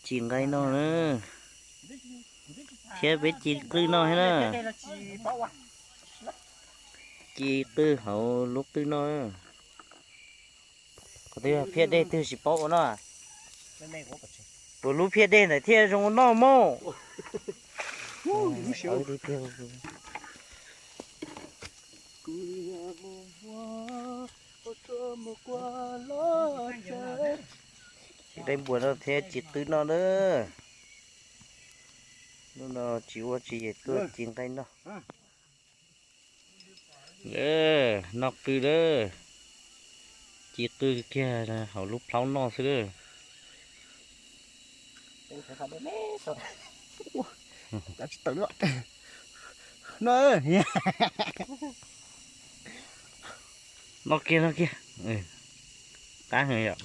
Ci nqaij noj na, thiab peb ci qwj noj na. Ci qwj hauv lub qwj noj. Qhov twg phiaj dej twg tsis paub ua no. Puas lub phiaj dej ntawd thiaj zoo ua noj mog. Ci nqaij npua no thiab ci qwj noj na. Hnub no tsis ua tsis ces tuaj ci nqaij noj. Noj qwj lawm. Ci qwj kiag hauv lub plhaub noj xwb lawm. Noj kiag noj kiag. Qab heev yom.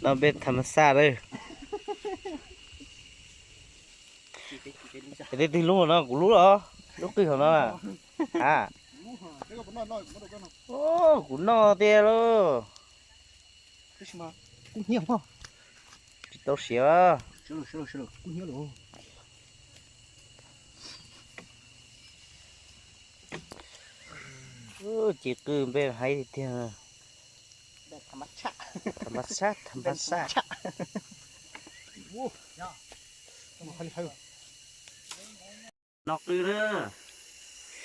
Noj peb tham mas xaj lawm. Tej twg lub no kuv lub los, lub qwj hauv no a. Kuv noj tiag lauj. Tsis tau siav. Ci qwj npej haib tiag tiag. Tham mas xaj, tham mas xaj. Noj qwj na.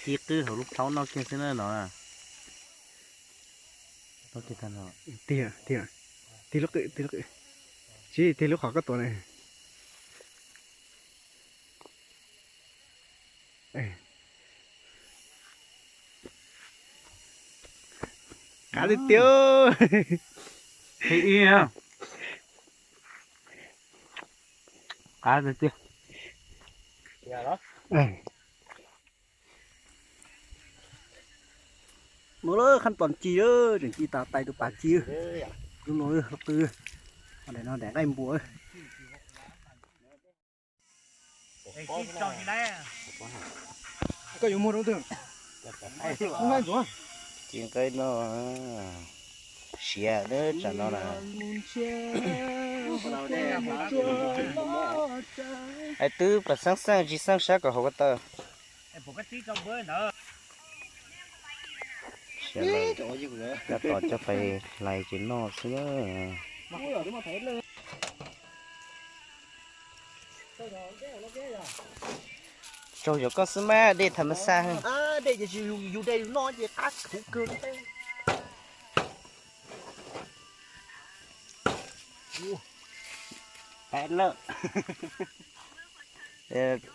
Ci qwj hauv lub plhaub noj kiag xwb na no. Noj kiag tag no. Tig, tig, tig lub qwj, tig lub qwj. Tsis tig lub qhov koj tuav na. Qab tiag tiag. Qab tiag tiag. Mus lawm, khab pom ci, tseem ci tas tais tus pas ci. Lub no qw, daim no daim nqaij npua. Koj yuav muag rau twg? Ci nqaij no siav na, tsam no na. Hais twb pas xeeb xeej tsis xeej sab kom hauv ko taw. Siav lawm, tab tom coj pais hlais ces noj xwb na. Tsaug zog koj xwb mas, dej tham mas xaj heev. Dej ces yus de yus noj ces qab khuv kawg li.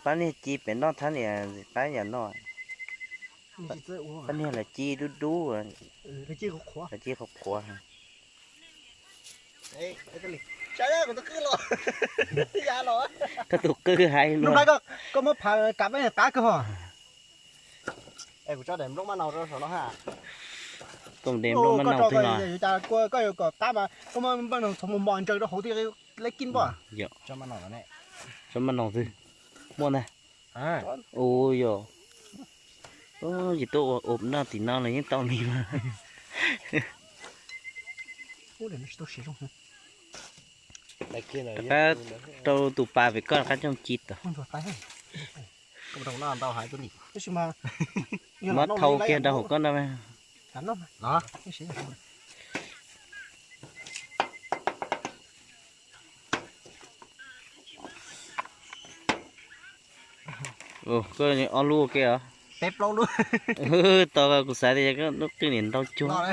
Pab niag ci pem noj thab niam qab yam noj. Pab niag lawv ci dub dub, lawv ci qhuav qhuav. Koj tus qwj hais no. Koj muab phav kav peb qab kawg ho. Koj de nplooj maj nau twg no? Koj yuav kom qab mas koj muab nplooj maj nau txhoov mus mos ntsaws rau hauv thiaj li kib npoj. Tsob maj nau twg muaj ntag. Ua yog, ces tuaj ua ua noj tim no los yeej tau li mas. Rov qab rau tus pas pem koj rov qab coj ci tod. Muab thau kiag rau hauv koj no. Koj ob lub ua ke os. Tau, kuv xav tias koj lub qwj niam ntau cuag.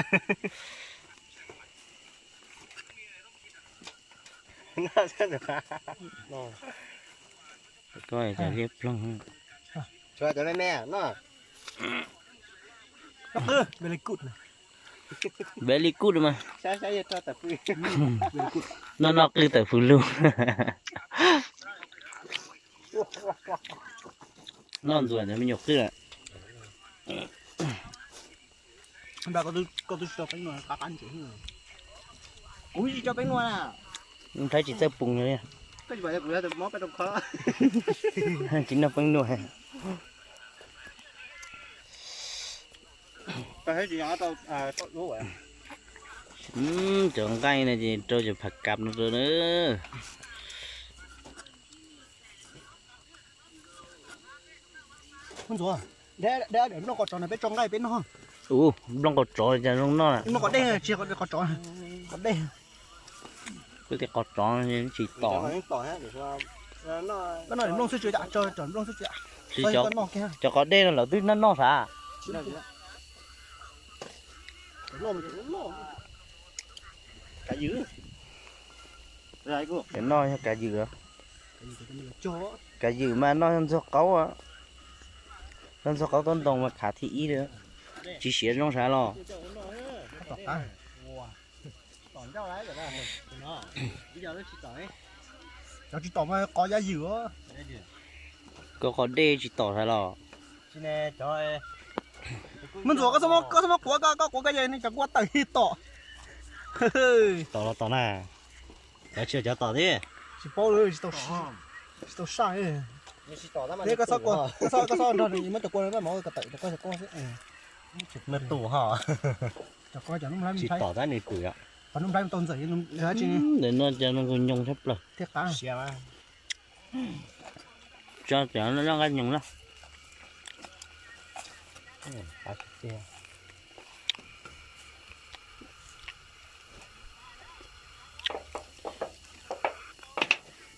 Koj liab ploog. Very good mas. Noj noj qwj tawm fws lug. Noj ntxuav ntawd me nyuam qwj lawm. Kuv tsis tso peeb nua na. Nrhaib tsis txawj pus li. Tsis noj peeb nua. Cov nqaij no ces rau cov phav kav no rau na. Ub, nplooj qos tsov cas zoo noj. Nplooj qos dej, tsis qos tsov, qos dej. Kuv tias qos tsov tsis tom. Nplooj xwb tsis, nplooj xwb tsis. Cov qos dej no lawv twb noj noj sav. Cov noj yog kav ywm. Kav ywm mas noj yog ntxuag qaub, noj ntxuag qaub tub ntoo mas khav thib ib li. Tsis siav zoo sav los. Cov tsis tom mas qos ya ywm. Koj qos dej tsis tom sav los. Me ntxuam, koj txhob muab quav, koj quav koj yeej cov kua tawm tom. Tom los tom na. Cov tsis cov tom thiab. Tsis paub, tsis tau saj. Koj txhob nrog nws muab cov kua mov kom tawm cov koj cov koj xwb. Nws tus ho. Tsis tom tab nws tus yom. Ntawm no cov no nyoos tshaj plaws. Tso cov no nqa nyoos na.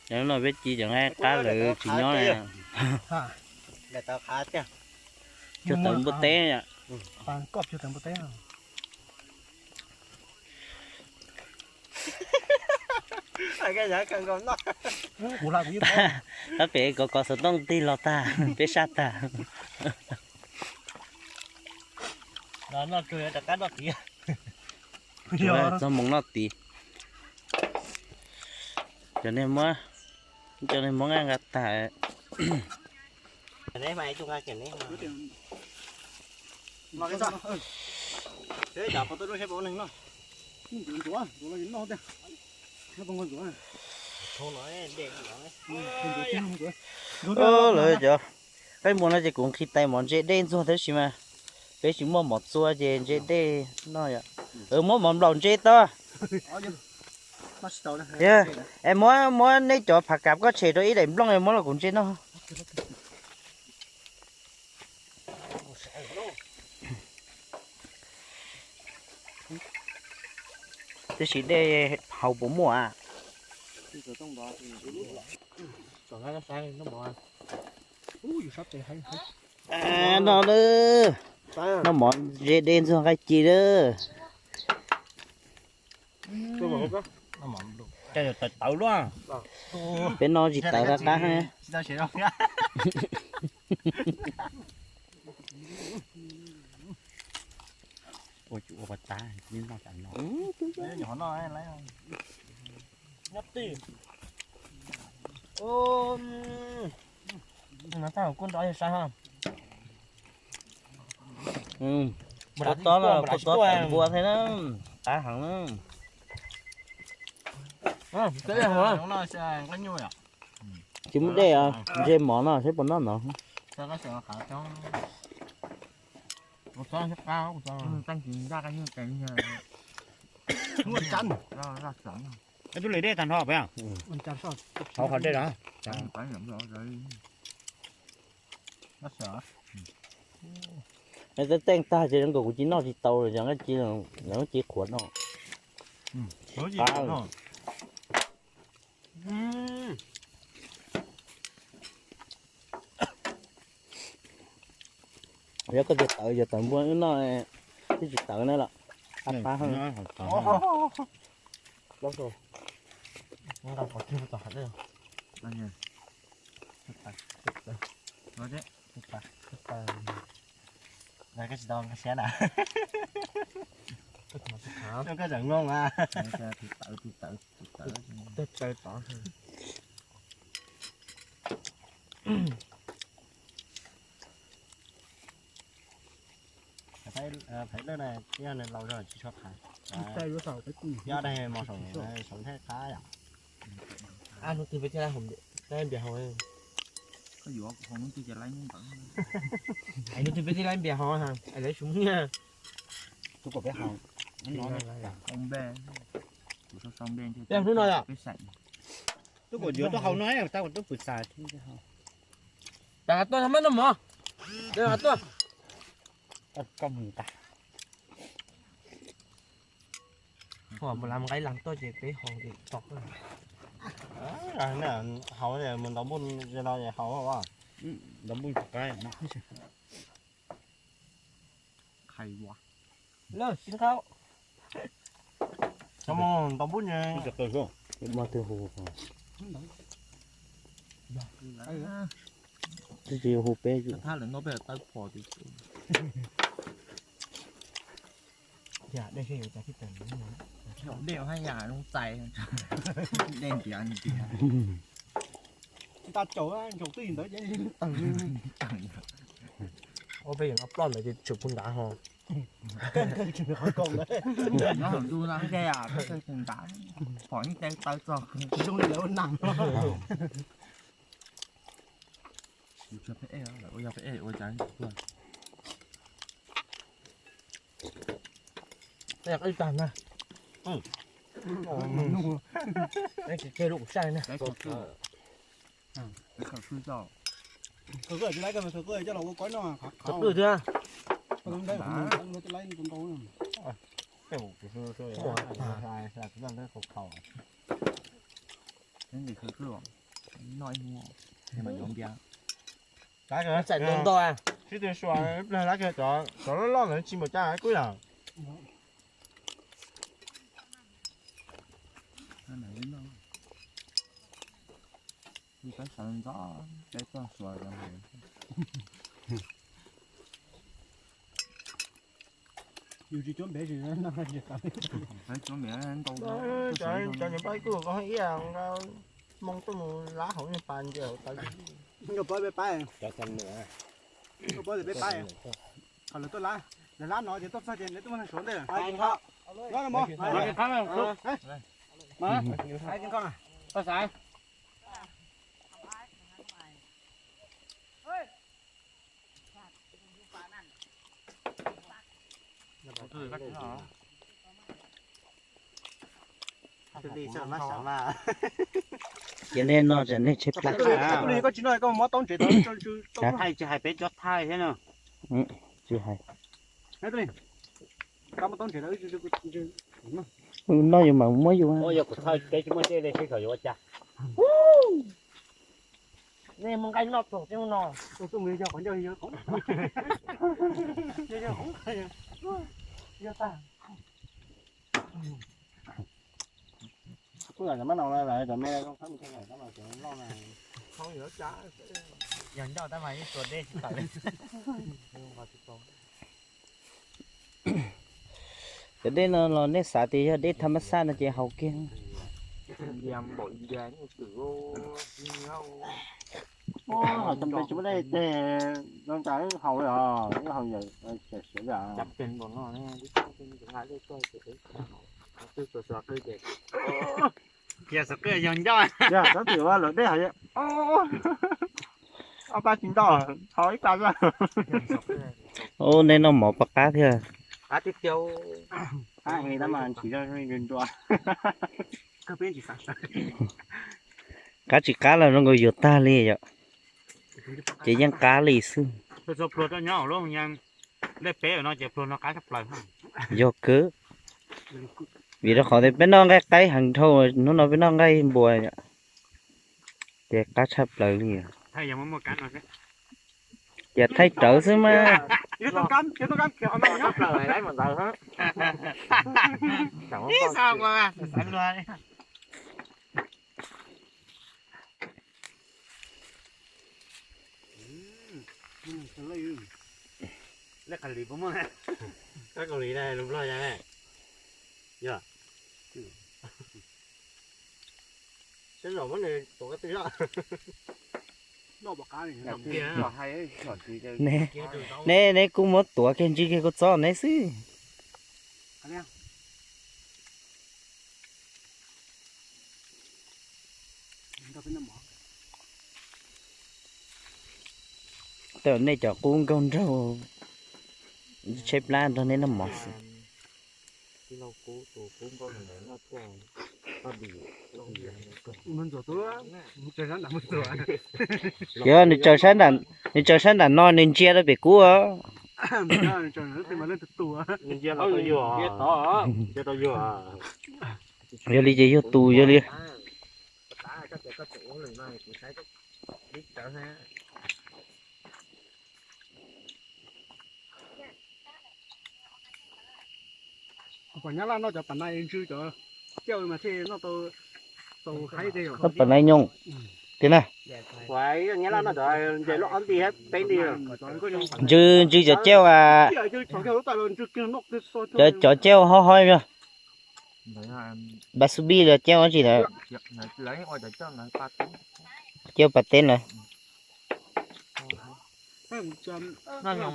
Cov no peb ci cov nqaij qab lawv tsis nyob na. Cuag tawv npua teb. Tab pem kov kov xov tooj tig los tag, peb saj tag. Txog moos noj tid. Cov neeg muab, cov neeg muab nqaij nqa tag. Lawv cov qaib muas no ces kuv nqhis tais mov ntse dej ntxuag tab sis mas peb tsis muaj mov txua ces ntse dej noj yom. Muab mov nplaum ntse tau. Es muab, muab nej cov phav kav koj tshem rau ib daim nplooj muab los kuv ntse noj. Tab sis dej haus puas muaj a? No, noj mov ze dej ntxuag nqaij ci lawm. Peb no tsis tawv qab qab. Kua tob, kua tob tawm npua thiab na, qab heev na. Tsis muaj dej, ntse mov no seb puas noj no. Tus li dej tag nrho peb, hauv qhov dej no. Teeb teej tag ces zoo nkaus kuv cia noj tsis tau lawm, yog nqaij ci, yog nqaij ci qhuav no. Yog koj tias tawv, yog tawv npua wb noj twb tsis tawv na los. Qab qab. Koj tsis tau nqa siab na. Koj tseem nyooj a. Phaiv lawj na, yog nws laus zog tsis tshua phav. Yog dai mos saum, saum nthaj qab yom. Hnub twg peb thiaj li npias hauv. Hnub twg peb thiaj li npias hauv, lawv tsis muaj nyiaj. Tus kom peb haus. Peb hnub no yom. Tus kom yuav tuaj haus no, tau kom tuaj pwm xas. Tag tuaj no mab noj mov. Tag tuaj. Koj mus nqa. Mus lam nqaij las tuaj ces peb haus tom. Haus mus ntaus npuj no haus. Ntaus npuj qab. Lawm, tsis qau. Tau mus ntaus npuj ne. Twb tsis hu peb. Thab lawm nkaus peb taw phom. Dej haj yam zoo txais. Dej ntiav ntiav. Tsis tas caum ntshaus twj ywm ntawd ces tawg. Ua peb yam no ploj ntawd ces tshwm pug nrad ho. Nyob hauv ntuj no, pom yeej tau taw txog zoo li lawv ua nas. Ua yog peb ua cas tuaj. Qij tag na. Tsis tseg lub kuv saib na. Khawv koj tsis laib, khawv koj coj los ua koj noj. Khawv koj thiab. Khawv koj. Sib tw sua ib plag lab kiag cov loj loj ntawd tsis npaum cas kub yam. Yus tsis cuab npev tsis, cov niam pab kuj koj ib moo tuaj mus lab hauv niag pas nce hauv tawv. Nkauj Pob peb pab, Nkauj Pob peb pab. Qhov lawv tuaj lab, lawv lab no ces tuaj txog ces lawv tuaj muaj neeg suav ntej. Ces nej noj tsam nej tshaib plab. Koj tsis noj koj muab taub ntsev tau. Tsis hais peb cov thaij thiab no. Tsis hais. Noj yus mas muab yus. Yog kuv thaij peb tsis muaj tej li sib khawm yuav ua cas. Nej muaj nqaij noj txog tej no. Kuj yog cov mab no lawv cov me loj na. Yog ncauj tab mas yeej tuav dej tsis tawm li. Cov dej no los nej xav tias yog dej thab mab xaj no ces haus kiag. Haus tsis muaj dej ces zoo cas haus li os, haus yam siav li os. Yog xav qwj yog ncauj. Yog tab twm ua luam dej haus, ob pab tsis ntau, haus ib pab xwb. Ub, nej noj mov pom qab thiab. Qab tsis qab los zoo nkaus yuav tag li yom. Ces yeej qab li xwb. Dej peb no ces pluag no qab tshaj plaws. Yog kawg. Vim rau qhov tias peb noj nqaij qaib heev dhau, hnub no peb noj nqaij npua ces qab tshaj plaws li. Ces thaij rawv xwb mas. Lej qas lis puas muaj? Kab kaus lis na, lus Nplog yog ne. Yog. Tej zaum muab nws tuav koj twj loj. Ne, ne, ne kuj muab tuav kiag ntsig kiag kuv txob neb xwb. Tej nej cov qub nkauj nraug tshaib plab nrog nej noj mov xwb. Yog nws tsaws sab nram no nws ntsia rau pem kub. Yog li ces yog tus yog li. Pom Nyab Laj noj cov pam nai ntsw cov cauj mas thiaj noj tau tau haib tiag. Noj pam nai nyoos tiag na. Ntsw ntsw cov cauj, cov cauj hov hov. Basubis los cauj dab tsi ntawd? Cauj pas teb na. Lawv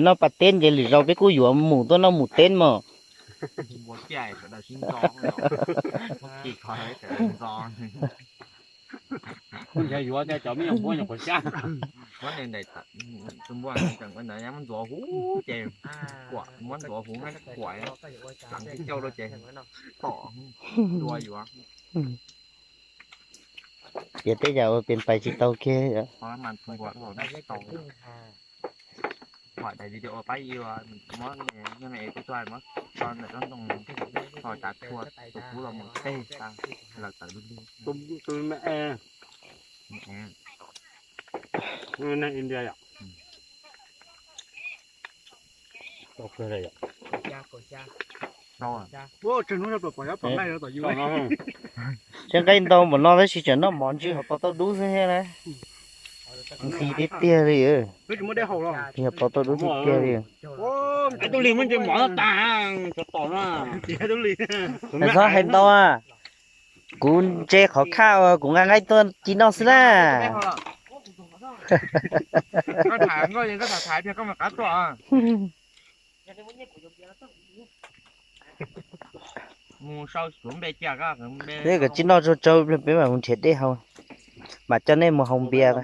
noj pas teb ces lwm zaus peb kuj yuav mus tuaj noj mus teb mog. Ntxuav huv ces, muab ntxuav huv, kuam, cauj rau ces tom dua yuav. Piav tej yam uas piav pais tsis tau kiag. Pab ib ua, muab, muab tso ntawm lub ntoo, tso tav tshua tus kub los mus teg tas, lawm tawm lub lug. Tus me, neeg India yom. Tseb nqaij ntau npaum no tab sis tseem noj mov ntsw hauv paus tauj dub xwb thiab na. Nqhis tiag tiag li. Hauv paus tauj dub tiag tiag li. Tub Lig muab ntsej mov tas, tov no. Txhob hais ntau a. Kuv ntse qhov khaj uas kuv nqa nqaij tuaj ci noj xwb na. Peb kom ci noj tsau tsau peb mam mus nrhiav dej haus, mam coj nej mus haus npias.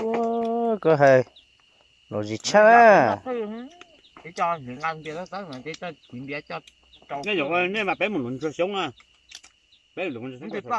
Ua koj hais lom zim tshaj. Nej mas peb mus luv ntsuag xyoob na, peb luv ntsuag xyoob.